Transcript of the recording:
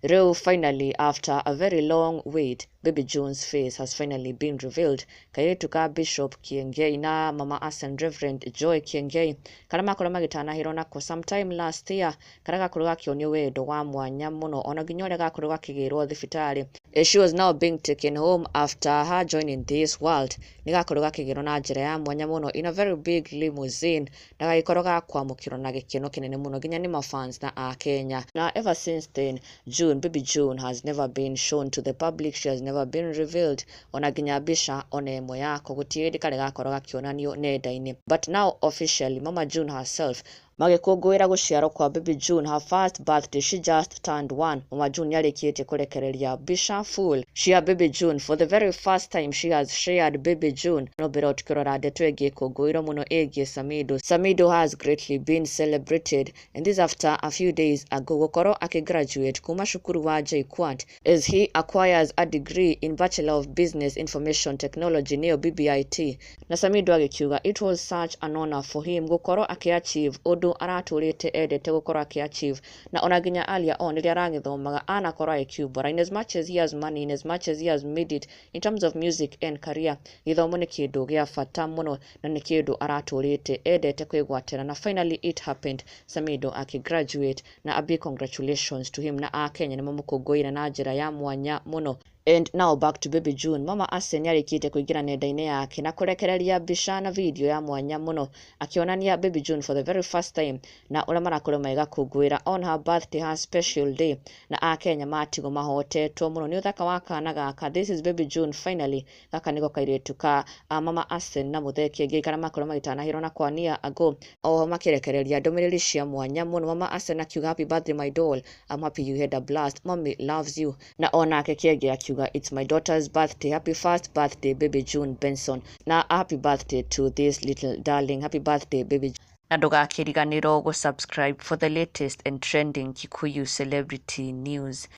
Rĩu finally, after a very long wait, Baby June's face has finally been revealed. Kairĩtu ka Bishop Kiengei na Mama Asen Reverend Joy Kiengei karĩa makorwo magĩtanahĩrwo nako sometime last year, karĩa gakorwo gakĩonio wendo wa mwanya mũno ona nginya ũrĩa gakorwo gakĩgĩrwo thibitarĩ. She was now being taken home after her joining this world. Nĩ gakorwo gakĩgĩrwo na njĩra ya mwanya mũno in a very big limousine na gagĩkorwo ga kwamũkĩrwo na gĩkeno kĩnene mũno nginya nĩ mafans na a Kenya. Na ever since then, June, Baby June has never been shown to the public. She has never been revealed, ona nginya mbica ona ĩmwe yako gũtirĩ hĩndĩ karĩ gakorwo gakĩonanio nenda-inĩ. But now officially, Mama June herself magĩkũngũĩra gũciarwo kwa Baby June, her first birthday, she just turned 1. Mama June nĩarĩkĩtie kũrekereria mbica full cia Baby June. For the very first time, she has shared Baby June. No mbere o tukĩrora ndeto ĩngĩ ĩkũngũĩrwo mũno ĩgiĩ Samido. Samido has greatly been celebrated, and this after a few days ago gũkorwo akĩgraduate kuma cukuru wa JKUAT as he acquires a degree in Bachelor of Business Information Technology, nĩyo BBIT. Na Samido agĩkiuga it was such an honor for him gũkorwo akĩachieve ũndũ aratũrĩte endete gũkorwo akĩachieve, na ona nginya earlier on rĩrĩa aragĩthomaga anakorwo agĩkiumbũra, in as much as he has money, in as much as he has made it in terms of music and career, gĩthomo nĩ kĩndũ gĩa bata mũno na nĩ kĩndũ aratũrĩte endete kwĩgwatĩra. Na finally it happened, Samido akĩgraduate, na a big congratulations to him, na akenya nĩ mamũkũngũĩire na njĩra ya mwanya mũno. And now back to Baby June. Mama Asen nĩarĩkĩtie kũingĩra nenda-inĩ yake na kũrekereria mbica na video ya mwanya mũno akĩonania Baby June for the very first time na ũrĩa marakorwo magĩgakũngũĩra on her birthday, her special day. Na akenya matigwo mahotetwo mũno nĩ ũthaka wa kana gaka. This is Baby June finally. Gaka nĩko kairĩtu ka Mama Asen na Mũthee Kĩengei karĩa makorwo magĩtanahĩrwo na kwa year ago. Oho makĩrekereria ndũmĩrĩri cia mwanya mũno, Mama Asen akiuga, "Happy birthday, my doll. I'm happy you had a blast. Mommy loves you." Na onake Kĩengei akiuga, "It's my daughter's birthday. Happy first birthday, Baby June Benson." Na happy birthday to this little darling. Happy birthday, Baby. Na ndũgakĩriganĩrwo gũsubscribe for the latest and trending Kikuyu celebrity news.